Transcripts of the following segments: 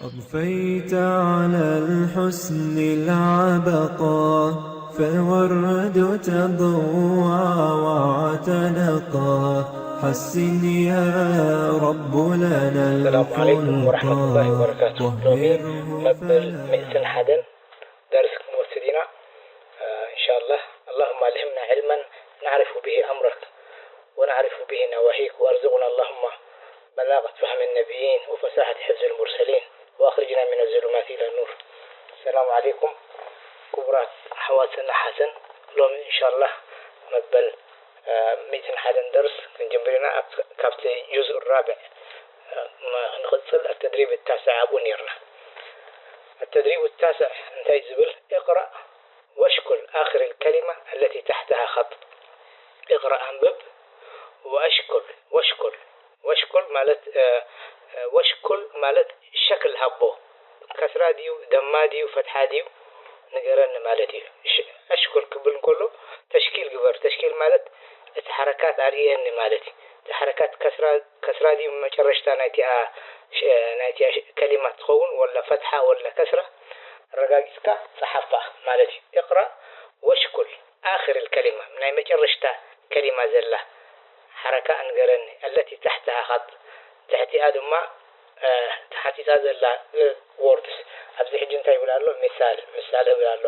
أضفيت على الحسن العبقى، فالورد تضوع واعتنقا. حسن يا رب لنا السلام عليكم ورحمة الله الخلقا، وبركاته. ሎሚ طهره መበል فلا ሚእትን ሓደን ደርሲ ክንወስድ ኢና። إن شاء الله. اللهم ألهمنا علما نعرف به أمرك ونعرف به نواهيك، وأرزقنا اللهم بلاغة فهم النبيين وفصاحة حفظ المرسلين وأخرجنا من الظلمات إلى النور. السلام عليكم ክቡራት ኣሕዋትን ኣሓትን፣ ሎሚ إن شاء الله መበል ሚእትን ሓደን ደርስ ክንጅምር ኢና። ኣብቲ፣ ካብቲ ጁዝኡ ራብዕ ንቕጽል። التدريب التاسع ኣብኡ ነይርና። التدريب التاسع እንታይ ዝብል؟ اقرأ واشكل آخر الكلمة التي تحتها خط. اقرأ፣ ኣንብብ። واشكل، واشكل، واشكل ማለት፣ እ፣ እ፣ واشكل ማለት ሸክል ሃቦ። ከስራ ድዩ፣ ደማ ድዩ፣ ፈትሓ ድዩ ንገረኒ ማለት እዩ። እሺ፣ أشكل ክብል እንከሎ ተሽኪል ግበር። ተሽኪል ማለት እቲ ሓረካት ኣርእየኒ ማለት እዩ። እቲ ሓረካት ከስራ፣ ከስራ ድዩ መጨረሽታ ናይቲኣ ሽ-፣ ናይቲኣ ሽ-፣ ከሊማ ትኸውን፣ ወላ ፈትሓ ወላ ከስራ፣ ኣረጋጊጽካ ጸሓፋ ማለት እዩ። اقرأ واشكل آخر الكلمة، ናይ መጨረሽታ ከሊማ ዘላ ሓረካ ንገረኒ። التي تحتها خط፣ ትሕቲኣ ድማ፣ እ፣ ተሓቲታ ዘላ፣ እ፣ ወርድስ። ኣብዚ ሕጂ እንታይ ይብል ኣሎ? ምሳል፣ ምሳሌ ይብል ኣሎ።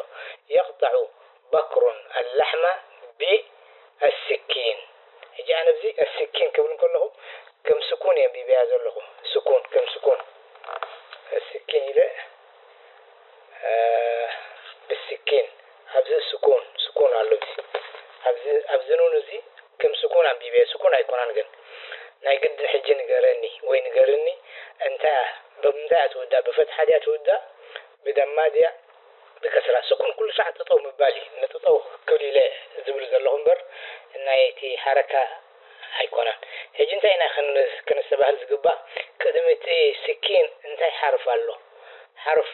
يقطع بكر اللحم بالسكين። ሕጂ ኣነ ኣብዚ السكين ክብል እንከለኹ ከም ስኩን እየ ኣንቢበያ ዘለኹ። ስኩን፣ ከም ስኩን። السكين ኢለ፣ እ፣ بالسكين። ኣብዚ ስኩን፣ ስኩን ኣሎ እዚ። ኣብዚ፣ ኣብዚ ኑን እዚ ከም ስኩን ኣንቢበ። ስኩን ኣይኮናን ግን። ናይ ግድን ሕጂ ንገረኒ ወይ ንገርኒ፣ እንታይ እያ፣ ብምንታይ እያ ትውዳእ? ብፈትሓ ድያ ትውዳእ? ብደማ ድያ ብከስራ? ስኩን ኩሉ ሰዓት ጠጠው ምባል እዩ። ንጠጠው ክብል ኢለ ዝብል ዘለኹ እምበር፣ ናይ እቲ ሓረካ ኣይኮነን። ሕጂ እንታይ ኢና ክን-፣ ክንስተባህል ዝግባእ? ቅድሚ እቲ ስኪን እንታይ ሓርፍ ኣሎ? ሓርፍ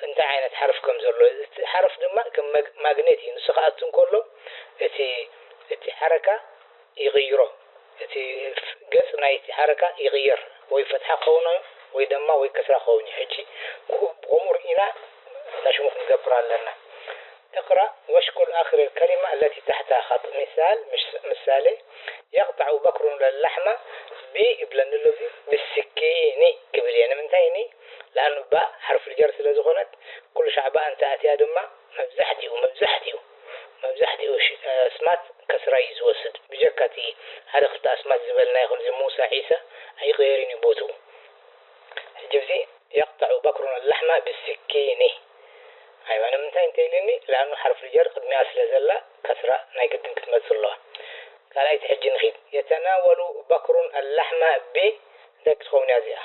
እንታይ ዓይነት ሓርፍ ከም ዘሎ። እቲ ሓርፍ ድማ ከም መግ-፣ ማግኔት እዩ። ንሱ ክኣቱ እንከሎ እቲ፣ እቲ ሓረካ ይቕይሮ። እቲ ገጽ ናይቲ ሓረካ ይቕየር። ወይ ፈትሓ ክኸውን እዩ፣ ወይ ደማ ወይ ከስራ ክኸውን እዩ። ሕጂ ብኸ-፣ ብኸምኡ ርኢና ናሽሙ ክንገብር ኣለና። اقرأ واشكل آخر الكلمة التي تحتها خط. مثال، مش-، ምሳሌ፣ يقطع بكر اللحم ب ይብለኒ ኣሎ። እዚ بالسكين ክብል እየ። ንምንታይ እኒ? لأنه باء حرف الجر ስለ ዝኾነት፣ ኩሉ ሻዕ باء እንተ ኣትያ ድማ መብዛሕትኡ፣ መብዛሕትኡ፣ መብዛሕትኡ ሽ-፣ ኣስማት ከስራ እዩ ዝወስድ። ብጀካ እቲ ሓደ ክልተ ኣስማት ዝበልናዮ፣ ከምዚ ሙሳ፣ ዒሳ ኣይቕየርን እዩ ቦትኡ። ሕጂ እዚ يقطع بكر اللحم بالسكين። ኣይዋ፣ ንምንታይ እንተ ኢልኒ፣ لأنه حرف الجر ቅድሚኣ ስለ ዘላ ከስራ ናይ ግድን ክትመጽእ ኣለዋ። ካልኣይቲ ሕጂ ንኺድ። يتناول بكر اللحم ب እንታይ ክትኸውን እያ እዚኣ?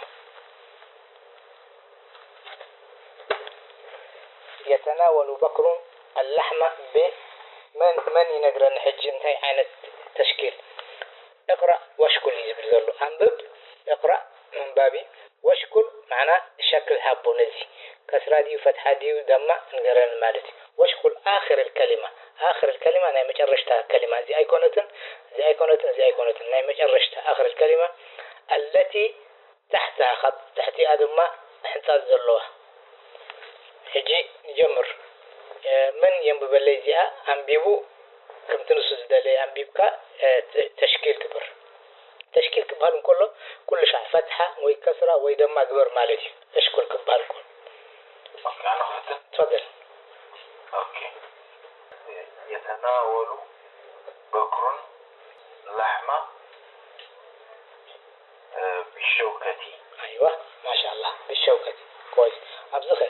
يتناول بكر اللحم ب መን፣ መን ይነግረኒ ሕጂ እንታይ ዓይነት ተሽኪል? اقرأ واشكل እዩ ዝብል ዘሎ። ኣንብብ፣ اقرأ ምንባብ እዩ። واشكل ማዕና ሸክል ሃቦ ነዚ። ከስራ ድዩ ፈትሓ ድዩ ደማ ንገረኒ ማለት እዩ። واشكل آخر الكلمة، آخر الكلمة ናይ መጨረሽታ ከሊማ። እዚ ኣይኮነትን፣ እዚ ኣይኮነትን፣ እዚ ኣይኮነትን። ናይ መጨረሽታ آخر الكلمة التي تحتها خط፣ ትሕቲኣ ድማ ሕንጻጽ ዘለዋ። ሕጂ ንጀምር። እ፣ መን የንብበለይ እዚኣ? ኣንቢቡ፣ ከምቲ ንሱ ዝደለየ ኣንቢብካ፣ እ፣ ተ-፣ ተሽኪል ግበር። ተሽኪል ክበሃል እንከሎ፣ ኩሉ ሻዕ ፈትሓ ወይ ከስራ ወይ ደማ ግበር ማለት እዩ። እሽኩል ክበሃል እንከሎ። ኦኬ፣ ኣነ ክፍትን። ትፈደል። ኦኬ። يتناول بكر اللحم بالشوكة. ኣይዋ፣ ማሻኣላህ፣ ብሸውከት። ኮይስ። ኣብዚ ኸ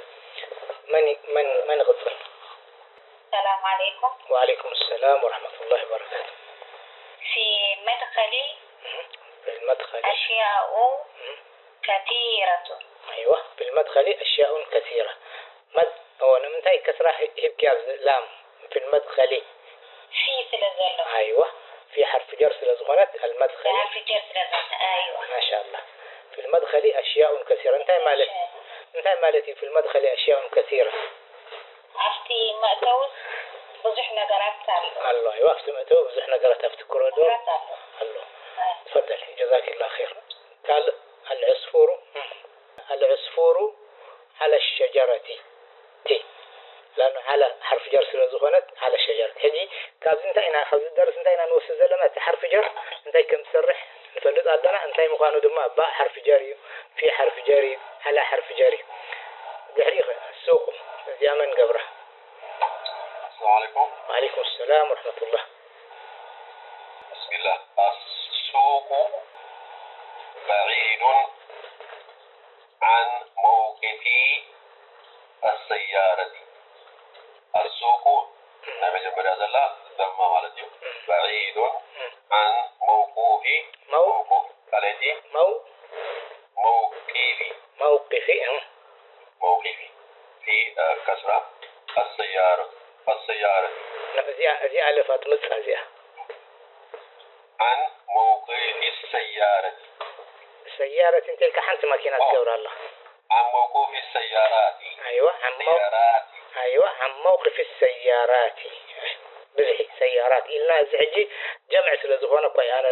መን ይ-፣ መን፣ መን ይቕጽል? السلام عليكم. وعليكم السلام ورحمة الله وبركاته. في مدخلي في المدخل. أشياء كثيرة. أيوة، في المدخل أشياء كثيرة. መድ-፣ ኦ፣ ንምንታይ ከስራ ሂ-፣ ሂብኪ ኣብዚ ላም? في المدخل. في ስለ ዘሎ። ኣይዋ፣ في حرف جر ስለ ዝኾነት المدخل. في حرف جر ስለ ዝኾነ፣ ኣይዋ። ማሻኣላህ። في المدخل أشياء كثيرة። እንታይ ማለት፣ እንታይ ማለት እዩ في المدخل أشياء كثيرة? ኣብቲ መእተዊ ብዙሕ ነገራት ኣሎ። ኣሎ፣ ኣይዋ፣ ኣብቲ መእተዊ ብዙሕ ነገራት ኣብቲ ኮረዶር ነገራት ኣሎ። ኣሎ። ኣይ። تفضل، جزاك الله خير. ካልእ العصفور، العصفور ሸጀረቲ። ቲ። ላኑ ዓላ ሓርፊ ጀር ስለ ዝኾነት ዓላ ሸጀረት። ሕጂ ካብዚ እንታይ ኢና፣ ካብዚ ደርሲ እንታይ ኢና ንወስድ ዘለና? እቲ ሓርፊ ጀር እንታይ ከም ዝሰርሕ ንፈልጥ ኣለና፣ እንታይ ምዃኑ ድማ ባእ ሓርፊ ጀር እዩ፣ ፊ ሓርፊ ጀር እዩ፣ ዓላ ሓርፊ ጀር እዩ። ድሕሪኡ ኸ ሱቁ፣ እዚኣ መን ገብራ? السلام عليكم. ወዓለይኩም ሰላም ወረሕመቱላህ። بسم الله. السوق بعيد عن موقف السيارة. السوق ናይ መጀመርያ ዘላ ደማ ማለት እዩ። بعيد عن موقف መው موقف ካልኣይቲ መው موقف መውቂፊ እ። موقف في كسرة السيارة السيارة እዚኣ እዚኣ ኣለፋ ትምጻእ እዚኣ عن موقف السيارة ሰያረት እንተልካ ሓንቲ ማኪና ትገብራ ኣላ عن موقف السيارات ኣይዋ ዓን መው سيارات ኣይዋ ዓን መውቅፊ ሰያራት ብዝሒ ሰያራት ኢልና እዚ ሕጂ ጀምዕ ስለ ዝኾነ እኳ ኣነ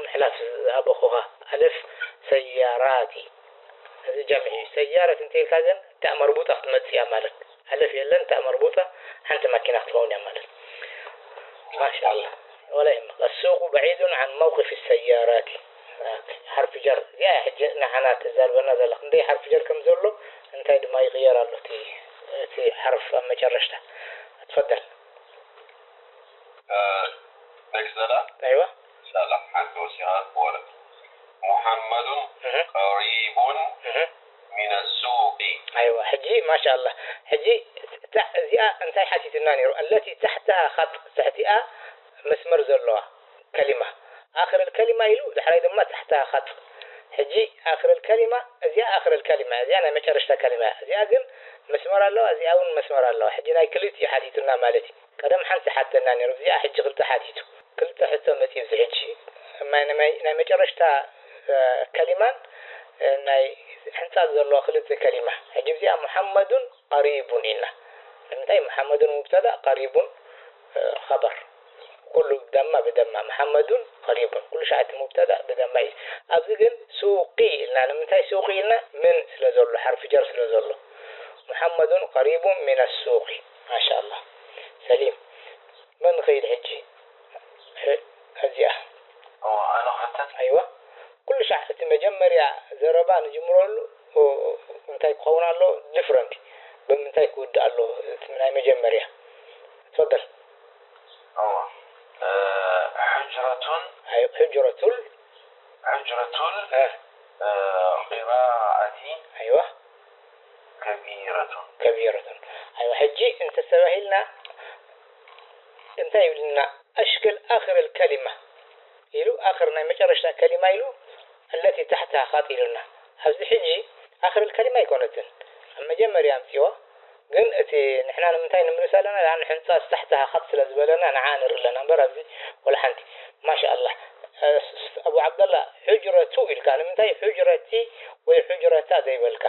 ምሕላፍ ዝኣበኹኻ ኣልፍ ሰያራት እዚ ጀምዕ እዩ ሰያረት እንተልካ ግን እታ መርቡጣ ክትመጽእ እያ ማለት ኣልፍ የለን እታ መርቡጣ ሓንቲ ማኪና ክትኸውን እያ ማለት ማሻላ ወላ ይምክ السوق بعيد عن موقف السيارات ሓርፊ ጀር እዚኣ ሕጂ ንዓና ተዛርበና ዘላ ክንደይ ሓርፊ ጀር ከም ዘሎ እንታይ ድማ ይቕየር ኣሎ እቲ እቲ ሓርፍ ኣብ መጨረሽታ ትፈደል ነግዘላ ኣይዋ ሳላ ሓንቲ ወሲኻ ክወረ محمد قريب من السوق ኣይዋ ሕጂ ማሻ ኣላ ሕጂ እዚኣ እንታይ ሓቲትና ነይሩ ኣለቲ ታሕትሃ ኻጥ ትሕቲኣ መስመር ዘለዋ ከሊማ ኣኽር ከሊማ ኢሉ ዳሕራይ ድማ ታሕትሃ ኻጥ ሕጂ ኣኽር ከሊማ እዚኣ ኣኽር ከሊማ እዚኣ ናይ መጨረሽታ ከሊማ እዚኣ ግን መስመር ኣለዋ እዚኣ እውን መስመር ኣለዋ ሕጂ ናይ ክልቲኡ ሓቲቱና ማለት እዩ ቀደም ሓንቲ ሓተና ነይሩ እዚኣ ሕጂ ክልተ ሓቲቱ ክልተ ሕቶ መፂኡ እዚ ሕጂ ናይ መጨረሽታ ከሊማን ናይ ሕንፃ ዘለዋ ክልተ ከሊማ ሕጂ እዚኣ ሙሓመዱን ቀሪቡን ኢልና ንምንታይ ሙሓመዱን ሙብተዳ ቀሪቡን ኸበር ኩሉ ደማ ብደማ ሙሓመዱን ቀሪቡን ኩሉ ሸዓቲ ሙብተዳ ብደማ እዩ ኣብዚ ግን ሱቂ ኢልና ንምንታይ ሱቂ ኢልና ምን ስለ ዘሎ ሓርፊ ጀር ስለ ዘሎ ሙሓመዱን ቀሪቡን ሚን ሱቂ ማሻ ኣላ ሰሊም መን ንኸይድ ሕጂ እዚኣ ኣነ ክፍትን ኣይዋ ኩሉ ሻዕ እቲ መጀመርያ ዘረባ ንጅምረሉ እንታይ ክኸውን ኣሎ ዲፍረንት ብምንታይ ክውድእ ኣሎ ናይ መጀመርያ ትፈደል ሕጅረቱን ሕጅረቱል ሕጅረቱል ቅራአቲ ኣይዋ ከቢረቱን ከቢረቱን ኣይዋ ሕጂ እንተስተባሂልና እንታይ ይብልና ኣሽክል ኣኽር ከሊማ ኢሉ ኣኽር ናይ መጨረሽታ ከሊማ ኢሉ ኣለቲ ታሕትሃ ኻጥ ኢሉና ኣብዚ ሕጂ ኣኽር ከሊማ ኣይኮነትን ኣብ መጀመርያ ኣምፅዋ ግን እቲ ንሕና ንምንታይ ንምልስ ኣለና ያን ሕንፃ ታሕትሃ ኻጥ ስለ ዝበለና ንዓ ንርኢ ኣለና እምበር ኣብዚ ወላ ሓንቲ ማሻ ኣላህ ኣቡ ዓብደላ ሕጅረቱ ኢልካ ንምንታይ ሕጅረቲ ወይ ሕጅረታ ዘይበልካ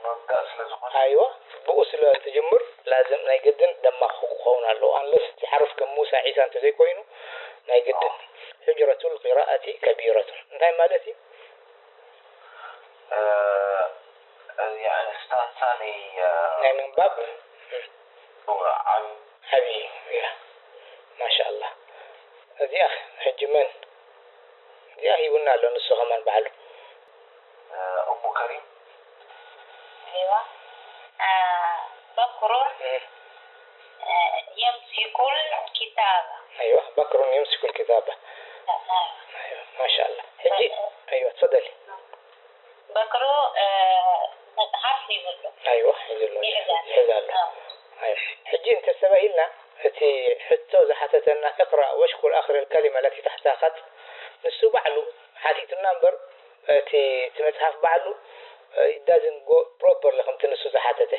ምብዳእ ስለ ዝኾነ ኣይዋ ብኡ ስለ ትጅምር ላዝም ናይ ግድን ደማኽ ክኸውን ኣለዎ ኣንለስ እቲ ሓርፍ ከም ሙሳ ዒሳ እንተዘይኮይኑ ናይ ግድን ሕጅረቱ ልቅራኣቲ ከቢረቱ እንታይ ማለት እዩ ያኒ ስታንሳ ናይ ናይ ምንባብ ዓቢ ዓብዪ እያ ማሻ ኣላህ እዚኣ ሕጂ መን እዚኣ ሂቡና ኣሎ ንሱ ከማን ባዕሉ እሙ ከሪም أيوة. آه، بكر آه، يمسك الكتاب. أيوة بكر يمسك الكتاب آه، أيوة ما شاء الله ሕጂ أيوة تفضلي بكر آه، መጽሓፍ ይብሉ أيوة ሒዙ ኣሎ ይሕዝ ኣሎ። ይሕዝ ኣሎ አዎ። ሕጂ እንተሰባሂልና እቲ ሕቶ ዝሓተተና እቅራእ ወሽኩል ኣኽር ከሊማ ለቲ ታሕታ ኸጥ ንሱ ባዕሉ ሓቲቱና እምበር እቲ እቲ መፅሓፍ ባዕሉ ዳዝን ጎ ፕሮፐርሊ ከምቲ ንሱ ዝሓተተ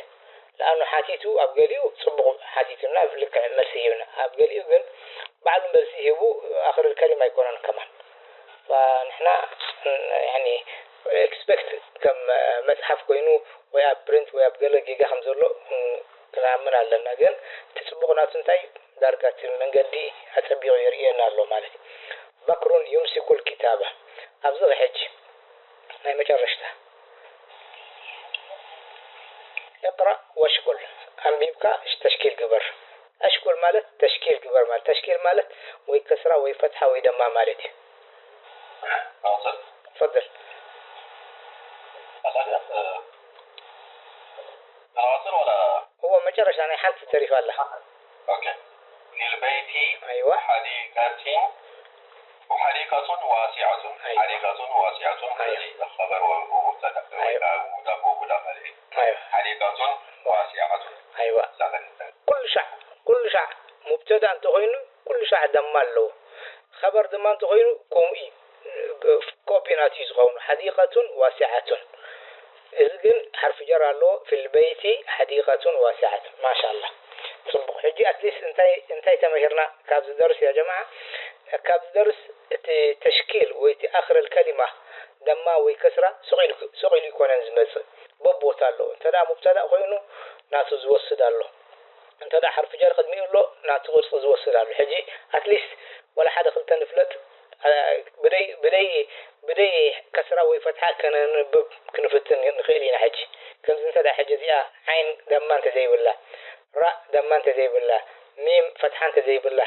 ለኣኑ ሓቲቱ ኣብ ገሊኡ ፅቡቕ ሓቲቱና ልክዕ መልሲ ሂብና ኣብ ገሊኡ ግን ባዕሉ መልሲ ሂቡ ኣኽር ከሊማ ኣይኮነን ከማን ንሕና ኤክስፐክት ከም መፅሓፍ ኮይኑ ወይ ኣብ ፕሪንት ወይ ኣብ ገለ ጌጋ ከም ዘሎ ክንኣምን ኣለና ግን እቲ ፅቡቕ ናቱ እንታይ ዳርጋ እቲ መንገዲ ኣፀቢቑ የርእየና ኣሎ ማለት እዩ በክሩን ዩምሲኩል ኪታበ ኣብዚ ሕጂ ናይ መጨረሽታ። اقرأ واشكل. ኣንቢብካ እሽ ተሽኪል ግበር። ኣሽኩል ማለት ተሽኪል ግበር ማለት። ተሽኪል ማለት ወይ ከስራ ወይ ፈትሓ ወይ ደማ ማለት እዩ። ناصر تفضل. أسأل ناصر ولا هو መጨረሻ ናይ ሓንቲ ተሪፋ ኣላ። أوكي للبيت أيوة. حديقة وحديقة واسعة أيوة. حديقة واسعة أيوة. خبر ومبتدا أيوة. ومضاف ومضاف إليه أيوة. حديقة واسعة أيوة. ኩሉ ሻዕ ኩሉ ሻዕ ሙብተዳ እንተኾይኑ ኩሉ ሻዕ ደማ ኣለዎ። ኸበር ድማ እንተኾይኑ ከምኡ እዩ። ኮፒ ናቱ እዩ ዝኸውን። ሓዲቀቱን ዋሲዓቱን። እዚ ግን ሓርፊ ጀር ኣለዎ። ፊልበይቲ ሓዲቀቱን ዋሲዓቱን። ማሻላ። ፅቡቕ። ሕጂ ኣትሊስት እንታይ እንታይ ተመሂርና ካብዚ ደርስ ያ ጀማዓ? ካብዚ ደርስ እቲ ተሽኪል ወይ እቲ ኣኽረል ከሊማ ደማ ወይ ከስራ ስቕ ኢሉ ስቕ ኢሉ ይኮነን ዝመፅእ። በቦታ ኣለዎ። እንተ ደኣ ሙብተዳ ኮይኑ ናቱ ዝወስድ ኣሎ። እንተ ደኣ ሓርፊ ጀር ቅድሚኡ ኣሎ ናቱ ቅርፂ ዝወስድ ኣሎ። ሕጂ ኣትሊስት ወላ ሓደ ክልተ ንፍለጥ። ብደይ ብደይ ብደይ ከስራ ወይ ፈትሓ ከነንብብ ክንፍትን ንኽእል ኢና። ሕጂ ከምዚ እንተ ደኣ ሕጂ እዚኣ ዓይን ደማ እንተ ዘይብላ ራእ ደማ እንተ ዘይብላ ሚም ፈትሓ እንተ ዘይብላ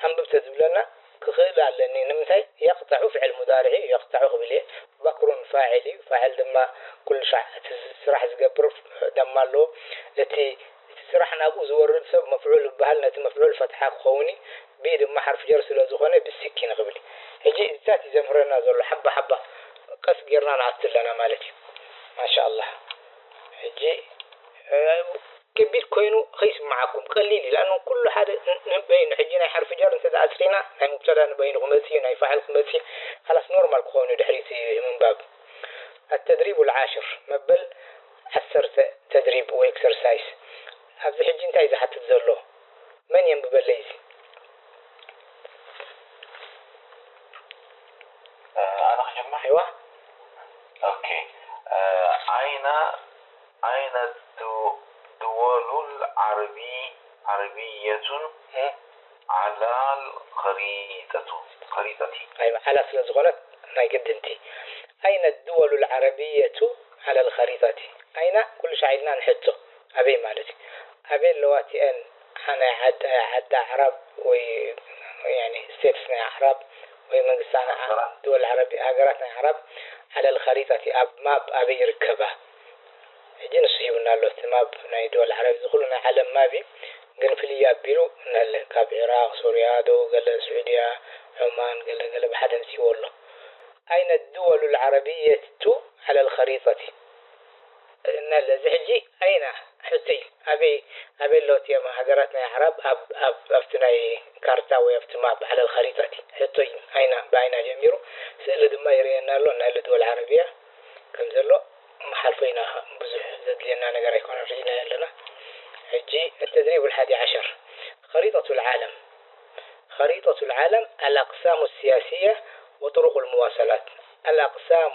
ኣንብብ ተዝብለና ክኽእል ኣለኒ። ንምንታይ የቕጠዑ ፍዕል ሙዳርዒ የቕጠዑ ክብል እየ። በክሩን ፋዕል እዩ። ፋዕል ድማ ኩሉ ሻዕ እቲ ስራሕ ዝገብር ደማ ኣለዎ። እቲ እቲ ስራሕ ናብኡ ዝወርድ ሰብ መፍዑል ይበሃል። ነቲ መፍዑል ፈትሓ ክኸውን እዩ። ቢ ድማ ሓርፊ ጀር ስለ ዝኾነ ብስኪን ክብል እዩ። ሕጂ እዚታት እዩ ዘምህረና ዘሎ። ሓባ ሓባ ቀስ ጌርና ንኣቱ ኣለና ማለት እዩ። ማሻ ኣላህ። ሕጂ ከቢድ ኮይኑ ከይስምዓኩም ቀሊል እዩ። ላኣኑ ኩሉ ሓደ ንበይኑ ሕጂ ናይ ሓርፊ ጀር እንተ ኣስሪና ናይ ሙብተዳ ንበይኑ ክመጽእ እዩ፣ ናይ ፋዕል ክመጽእ እዩ። ካላስ ኖርማል ክኾኑ ድሕሪት ምንባብ። التدريب العاشر መበል ዓሰርተ ተድሪብ ወይ ኤክሰርሳይስ። ኣብዚ ሕጂ እንታይ ዝሓትት ዘሎ መን የንብበለይ እዚ? ኣነ ክጅምር ኣይዋ ኦኬ ኣይና أين الدو- دول العربي عربية على الخريطة خريطة ኣይዋ ሓላ ስለ ዝኾነት ናይ ግድንቲ። أين الدول العربية على الخريطة؟ ኣይና ኩሉ ሻዕ ኢልና ንሕቶ ኣበይ ማለት እዩ። ኣበይ ኣለዋ እቲአን ናይ ዓዲ ኣዕራብ ወይ ስቴትስ ናይ ኣዕራብ ወይ መንግስታት ናይ ዓረብ ድወል ዓረቢ ሃገራት ናይ ዓረብ على الخريطة ኣብ ማፕ ኣበይ ይርከባ? ሕጂ ንሱ ሂቡና ኣሎ እቲ ማፕ ናይ ድወል ዓረብ እዚ ኩሉ ናይ ዓለም ማፕ እዩ። ግን ፍልይ ኣቢሉ እናለ ካብ ዒራቕ፣ ሶርያ ዶ ገለ ስዑድያ፣ ዑማን ገለ ገለ ብሓደ ኣምጺእዎ ኣሎ። أين الدول العربية على الخريطة؟ እናለ እዚ ሕጂ ኣይና ሕቶ እዩ ኣበይ ኣበይ ኣለዋ እቲኦም ሃገራት ናይ ኣዕራብ ኣብ ኣብ ኣብቲ ናይ ካርታ ወይ ኣብቲ ማፕ على الخريطة እዩ ሕቶ እዩ ኣይና ብኣይና ጀሚሩ ስእሊ ድማ ይርእየና ኣሎ እናለ ድወል ዓረብያ ከም ዘሎ ንሓልፎ ኢና ብዙሕ ዘድልየና ነገር ኣይኮነን ርኢናዮ ኣለና። ሕጂ التدريب الحادي عشر خريطة العالم خريطة العالم الأقسام السياسية وطرق المواصلات الأقسام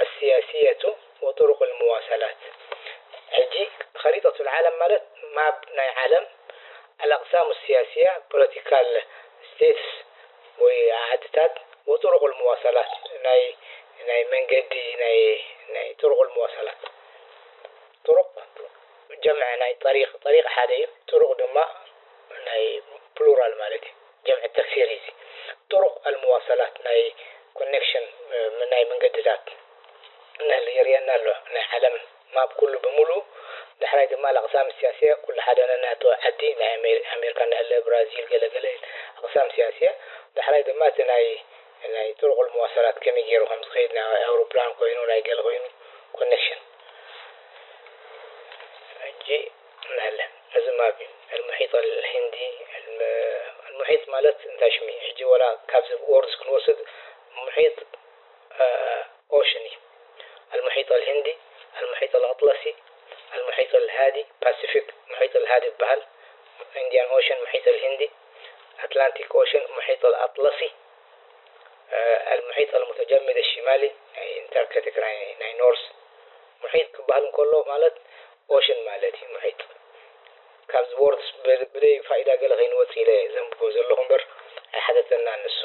السياسية وطرق المواصلات ሕጂ خريطة العالم ማለት ማፕ ናይ ዓለም الأقسام السياسية political states ወይ ዓድታት وطرق المواصلات ናይ ናይ መንገዲ ናይ ናይ طرق المواصلات طرق جمع ናይ طريق طريق ሓደ እዩ። طرق ድማ ናይ ፕሉራል ማለት እዩ። جمع التكسير እዩ። طرق المواصلات ናይ ኮኔክሽን ናይ መንገድታት ነህሊ የርእየና ኣሎ ናይ ዓለም ማፕ ኩሉ ብምሉ ዳሕራይ ድማ الأقسام السياسية ኩሉ ሓደ ነናቶ ዓዲ ናይ ኣሜሪካ ነህለ ብራዚል ገለገለ أقسام سياسية ዳሕራይ ድማ እቲ ናይ ናይ طرق المواصلات ከመይ ገይሩ ከም ዝኸይድ ናይ ኣውሮፕላን ኮይኑ ናይ ገለ ኮይኑ ኮኔክሽን ሕጂ ነህለ እዚ ማፕ እዩ المحيط الهندي المحيط ማለት እንታይ ሽሚ ሕጂ ወላ ካብዚ ወርድስ ክንወስድ محيط ኦሽን እዩ المحيط الهندي المحيط الأطلسي المحيط الهادي ፓሲፊክ محيط الهادي ይበሃል Indian Ocean محيط الهندي Atlantic Ocean محيط الأطلسي المحيط المتجمد الشمالي ናይ ኣንታርክቲክ ናይ ኖርዝ محيط ክበሃል እንከሎ ማለት ኦሽን ማለት እዩ محيط ካብዚ ወርድስ ብደይ ፋይዳ ገለ ከይንወፅእ ኢለ ዘንብቦ ዘለኹ እምበር ኣይሓተተና ንሱ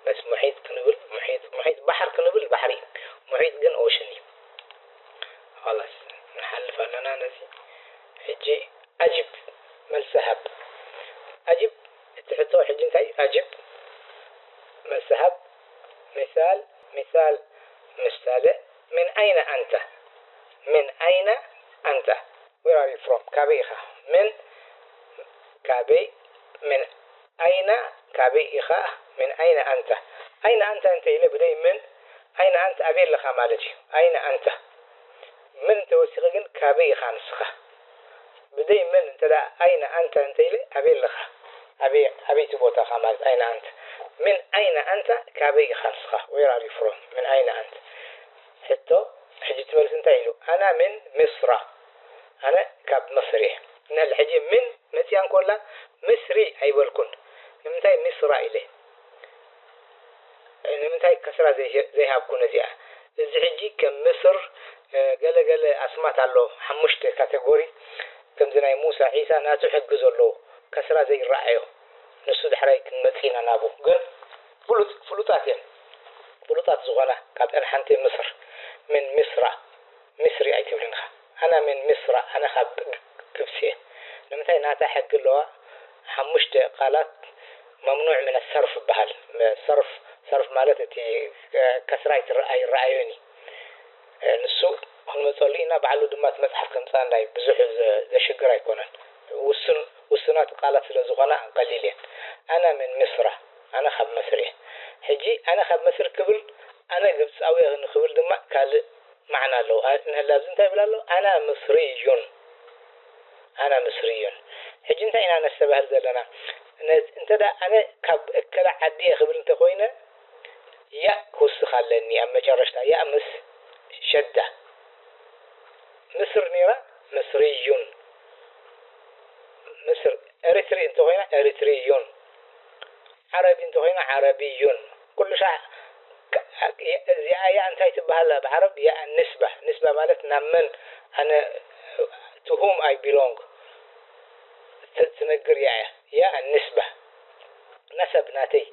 በስ محيط ክንብል محيط محيط ባሕር ክንብል ባሕሪ እዩ ሙሒጥ ግን ኦሽን እዩ። خلاص ንሓልፍ ኣለና ነዚ። ሕጂ ኣጅብ፣ መልሲ ሃብ። ኣጅብ፣ እቲ ሕቶ ሕጂ እንታይ እዩ? ኣጅብ፣ መልሲ ሃብ። ሚሳል፣ ሚሳል፣ ምሳሌ። ምን ኣይነ ኣንተ? ምን ኣይነ ኣንተ? Where are you from? ካበይ ኢኻ? ምን፣ ካበይ፣ ምን ኣይነ፣ ካበይ ኢኻ? ምን ኣይነ ኣንተ? ኣይነ ኣንተ እንተ ኢለ ብደይ ምን፣ ኣይነ ኣንተ ኣበይ ኣለኻ ማለት እዩ። ኣይነ ኣንተ። ምን እንተወሲኸ ግን ካበይ ኢኻ ንስኻ? ብደይ ምን እንተ ደኣ ኣይነ ኣንተ እንተ ኢለ ኣበይ ኣለኻ? ኣበይ፣ ኣበይቲ ቦታኻ ማለት ኣይነ ኣንተ። ምን ኣይነ ኣንተ፣ ካበይ ኢኻ ንስኻ? Where are you from? ምን ኣይነ ኣንተ? ሕቶ፣ ሕጂ እቲ መልሲ እንታይ ኢሉ? ኣና ምን ምስራ። ኣነ ካብ ምስር እየ። ንሕል ሕጂ ምን መጽያ እንኮላ ምስሪ ኣይበልኩን። ንምንታይ ምስራ ኢለ? ንምንታይ ከስራ ዘይ-፣ ዘይሃብኩ ነዚኣ? እዚ ሕጂ ከም ምስር፣ እ፣ ገለ ገለ ኣስማት ኣሎ፣ ሓሙሽተ ካተጎሪ፣ ከምዚ ናይ ሙሳ፣ ዒሳ ናቱ ሕጊ ዘለዎ፣ ከስራ ዘይረኣዮ፣ ንሱ ዳሕራይ ክንመጽእ ኢና ናብኡ። ግን ፍሉጥ-፣ ፍሉጣት እየን። ፍሉጣት ዝኾና ካብተን ሓንቲ ምስር፣ ምን ምስራ፣ ምስሪ ኣይትብልን ኢኻ። ኣና ምን ምስራ፣ ኣነ ካብ ግ-፣ ግብጺ እየ። ንምንታይ ናታ ሕጊ ኣለዋ፣ ሓሙሽተ ቃላት መምኑዕ ምን ሰርፍ ይበሃል። ሰርፍ፣ ሰርፍ ማለት እቲ፣ እ፣ ከስራ ኣይትረ-፣ ኣይረኣዮን እዩ። እ፣ ንሱ ክንመጸሉ ኢና፣ ባዕሉ ድማ እቲ መጽሓፍ ከምጽኣና እዩ። ብዙሕ ዘ-፣ ዘሽግር ኣይኮነን። ውሱን፣ ውሱናት ቃላት ስለ ዝኾና ቀሊል እየን። ኣና ምን ምስራ፣ ኣነ ካብ መስር እየ። ሕጂ ኣነ ካብ መስር ክብል፣ ኣነ ግብጻዊ እየ ንክብል ድማ ካልእ ማዕና ኣለዎ። ኣ-፣ ንህላ ኣብዚ እንታይ ይብል ኣሎ? ኣና ምስርዩን። ኣና ምስርዩን። ሕጂ እንታይ ኢና ነስተባህል ዘለና? ነ-፣ እንተ ደኣ ኣነ ካብ እከለ ዓዲ እየ ክብል እንተኾይነ፣ ያእ ክውስኽ ኣለኒ ኣብ መጨረሽታ። ያእ ምስ ሸዳ። ምስር ነይራ፣ ምስርዩን። ምስር፣ ኤሪትሪ እንተኾይና፣ ኤሪትሪዩን። ዓረቢ እንተኾይና፣ ዓረቢዩን። ኩሉ ሻዕ ከ-፣ እዚኣ ያእ እንታይ ትበሃል ብዓረብ? ያእ ንስባ። ንስባ ማለት ናብ መን ኣነ፣ to whom I belong ት-፣ ትነግር ያእ እያ። ያእ ንስባ። ነሰብ ናተይ፣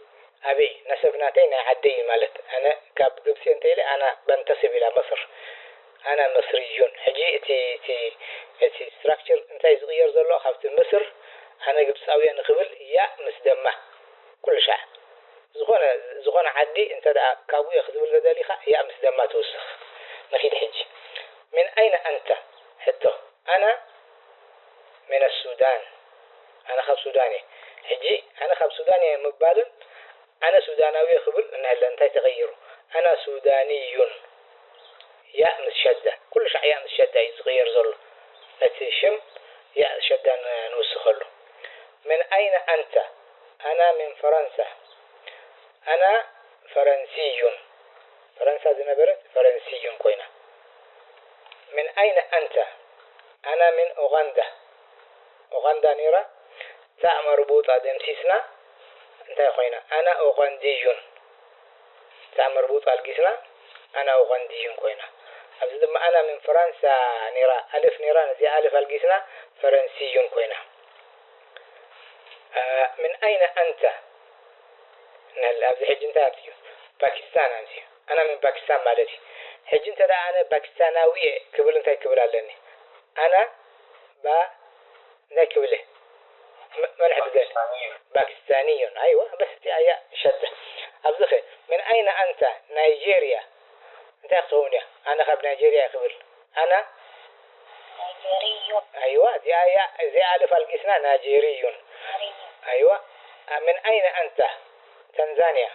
ኣበይ፣ ነሰብ ናተይ ናይ ዓደይ ማለት። ኣነ ካብ ግብጺ እንተ ኢለ ኣና በንተስብ ኢላ መስር። ኣና መስርዩን። ሕጂ እቲ፣ እቲ፣ እቲ ስትራክቸር እንታይ ዝቕየር ዘሎ? ካብቲ ምስር ኣነ ግብጻዊ እየ ንኽብል ያእ ምስ ደማ። ኩሉ ሻዕ። ዝኾነ፣ ዝኾነ ዓዲ እንተ ደኣ ካብኡ እየ ክትብል ተደሊኻ፣ ያእ ምስ ደማ ትውስኽ። ንኺድ ሕጂ። ምን ኣይነ ኣንተ? ሕቶ። ኣና ምን ሱዳን። ኣነ ካብ ሱዳን እየ። ሕጂ ኣነ ካብ ሱዳን እየ ምባልን ኣነ ሱዳናዊ እየ ክብል እንሀለ እንታይ ተቐይሩ? ኣና ሱዳንዩን። ያእ ምስ ሸዳ። ኩሉ ሻዕ ያእ ምስ ሸዳ እዩ ዝቕየር ዘሎ። ነቲ ሽም ያእ ሸዳ ን-፣ ንውስኸሉ። ምን ኣይነ ኣንተ? ኣና ምን ፈረንሳ። ኣና ፈረንሲዩን። ፈረንሳ ዝነበረት ፈረንሲዩን ኮይና። ምን ኣይነ ኣንተ? ኣና ምን ኡጋንዳ። ኡጋንዳ ነይራ። ታእ መርቡጣ ደምሲስና እንታይ ኮይና? ኣና ኡጋንዲዩን። ታእ መርቡጣ ኣልጊስና ኣና ኡጋንዲዩን ኮይና። ኣብዚ ድማ ኣና ምን ፈረንሳ ነይራ፣ ኣልፍ ነይራ፣ ነዚኣ ኣልፍ ኣልጊስና ፈረንሲዩን ኮይና። እ፣ ምን ኣይነ ኣንተ? ንህል-፣ ኣብዚ ሕጂ እንታይ ኣምፅኡ? ፓኪስታን ኣምፅኡ። ኣና ምን ፓኪስታን ማለት እዩ። ሕጂ እንተ ደኣ ኣነ ፓኪስታናዊ እየ ክብል እንታይ ክብል ኣለኒ? ኣና ባ-፣ እንታይ ክብል እየ? መ-፣ መን ሕግዘኒ? ፓኪስታንዩን። ኣይዋ፣ በስ እቲኣ እያ ሸዳ። ኣብዚ ኸ፣ ምን ኣይነ ኣንተ? ናይጄርያ። እንታይ ክትኸውን እያ? ኣነ ካብ ናይጄርያ እየ ክብል። ኣና ናይጄሪዩን። ኣይዋ፣ እዚኣ እያ፣ እዚኣ ኣልፍ ኣልጊስና ናይጄሪዩን። ናይጄሪዩን። ኣይዋ፣ ምን ኣይነ ኣንተ? ታንዛንያ።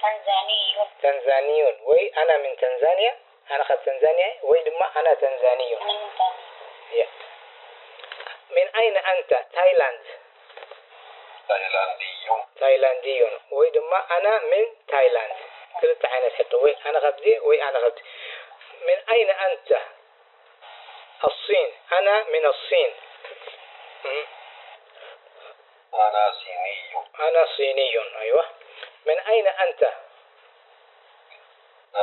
ታንዛኒዩን። ታንዛኒዩን። ወይ ኣና ምን ታንዛንያ፣ ኣነ ካብ ታንዛንያ እየ፣ ወይ ድማ ኣና ታንዛኒዩን። ኣነ ምን ታንዛንያ። ያ። ምን ኣይነ ኣንተ? ታይላንድ። ታይላንድዩን። ታይላንድዩን። ወይ ድማ ኣና ምን ታይላንድ። ክልተ ዓይነት ሕቶ፣ ወይ ኣነ ካብዚ፣ ወይ ኣነ ካብዚ። ምን ኣይነ ኣንተ? ኣሲን። ኣና ምን ኣሲን። እም። ኣና ሲንዩን። ኣና ሲንዩን። ኣይዋ። ምን ኣይነ ኣንተ? እ፣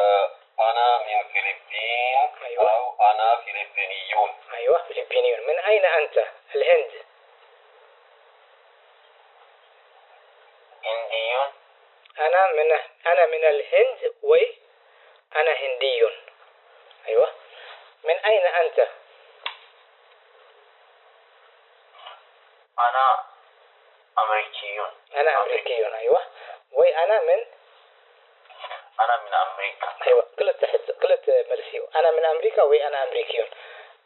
ኣና ምን ፊሊፒን። ኣይዋ። ኣው ኣና ፊሊፒንዩን። ኣይዋ፣ ፊሊፒንዩን። ምን ኣይነ ኣንተ? ኣልህንድ። ሂንድዩን። أنا من أنا من الهند ወይ أنا هندي. أيوة. من أين أنت؟ أنا أمريكي. أنا أمريكي. أيوة. ወይ أنا من أنا من أمريكا. أيوة. ክልተ ሕቶ ክልተ መልሲ እዩ። أنا من أمريكا ወይ أنا أمريكي.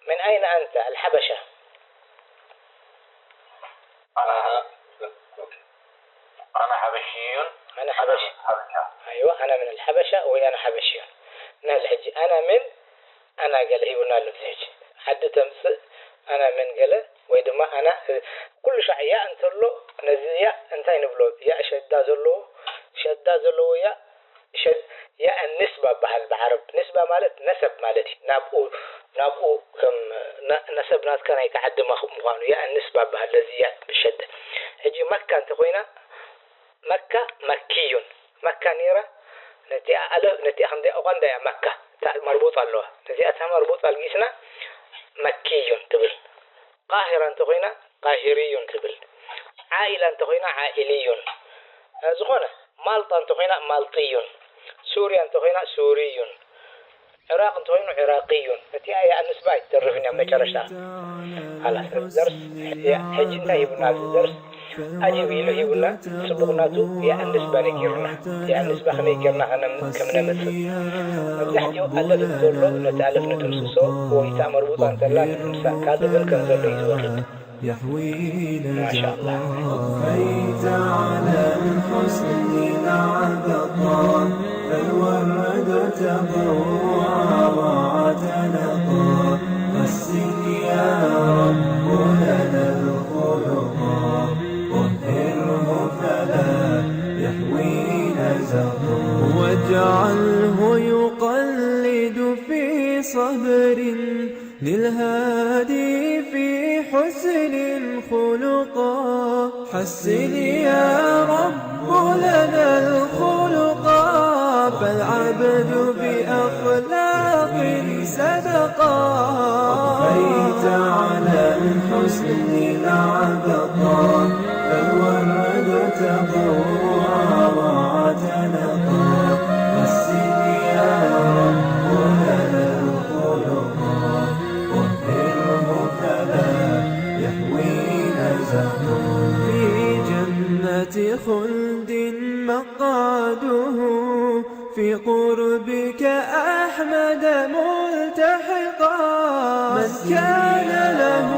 من أين أنت؟ الحبشة. أنا أنا حبشي. أنا حبشي. حبشة. أيوة. أنا من الحبشة ወይ أنا حبشي. ንሕል ሕጂ أنا من أنا ገለ ሂቡና ኣሎ። እዚ ሕጂ ዓዲ ተምፅእ أنا من ገለ ወይ ድማ أنا ኩሉ ሻዕ ያእ እንተሎ ነዚ ያእ እንታይ ንብሎ? ያእ ሸዳ ዘለዎ ሸዳ ዘለዎ ያእ ሸ- ያእ ንስባ በሃል ብዓረብ። ንስባ ማለት ነሰብ ማለት እዩ። ናብኡ ናብኡ ከም ነ- ነሰብ ናትካ ናይቲ ዓዲ መኽ- ምዃኑ ያእ ንስባ በሃል ነዚ ያእ ብሸዳ። ሕጂ መካ እንተኮይና መካ መክዩን መካ ነይራ ነቲኣ ኣለ ነቲኣ ከምዚኣ እኳ እንዳ እያ መካ እታ መርቡጥ ኣለዋ ነዚኣ እታ መርቡጥ ኣልጊስና መክዩን ትብል ቃሂራ እንተኮይና ቃሂርዩን ትብል ዓኢላ እንተኮይና ዓኢልዩን ዝኾነ ማልጣ እንተኮይና ማልጥዩን ሱርያ እንተኮይና ሱርዩን ዕራቕ እንተኮይኑ ዕራቅዩን እቲ ያእ ንስባ ኣይትተርፍን እያ መጨረሽታ ላስ ደርስ ሕጂ እንታይ ሂቡና ኣብዚ ደርስ ኣጅብ ኢሉ ሂቡና ጽቡቕ ናቱ ያእ ንስባ ነጊሩና ያእ ንስባ ከመይ ጌርና ከም ነምጽእ መብዛሕትኡ ኣለፍ ዘሎ ነቲ ኣለፍ ንድምስሶ ወይ እታ መርቡጣ እንተላ ንድምሳ ካልእ ግን ከም ዘሎ እዩ ዝወርድ يحوي ما شاء الله. نجاة. طفيت على الحسن العبقى، فالورد تضوع واعتنقا. حسن يا رب لنا الخلقا، طهره فلا يحوي نزقا. واجعله يقلد في صبر للهادي في حسن خلقا. حسن يا رب لنا الخلقا، فالعبد بأخلاق صدقا. أضفيت على الحسن العبقا، فالورد تضوع واعتنقا. حسن يا رب لنا الخلقا، طهره فلا يحوي نزقا. في جنة خلد مقعده، في قربك أحمد ملتحقا. من كان له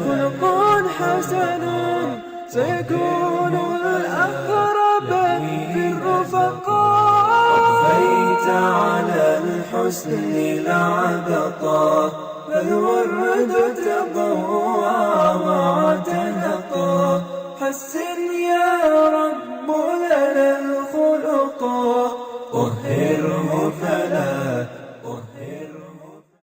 خلق حسن، سيكون الأقرب في الرفقاء. أضفيت على الحسن العبقا، فالورد تضوع واعتنقا. حسن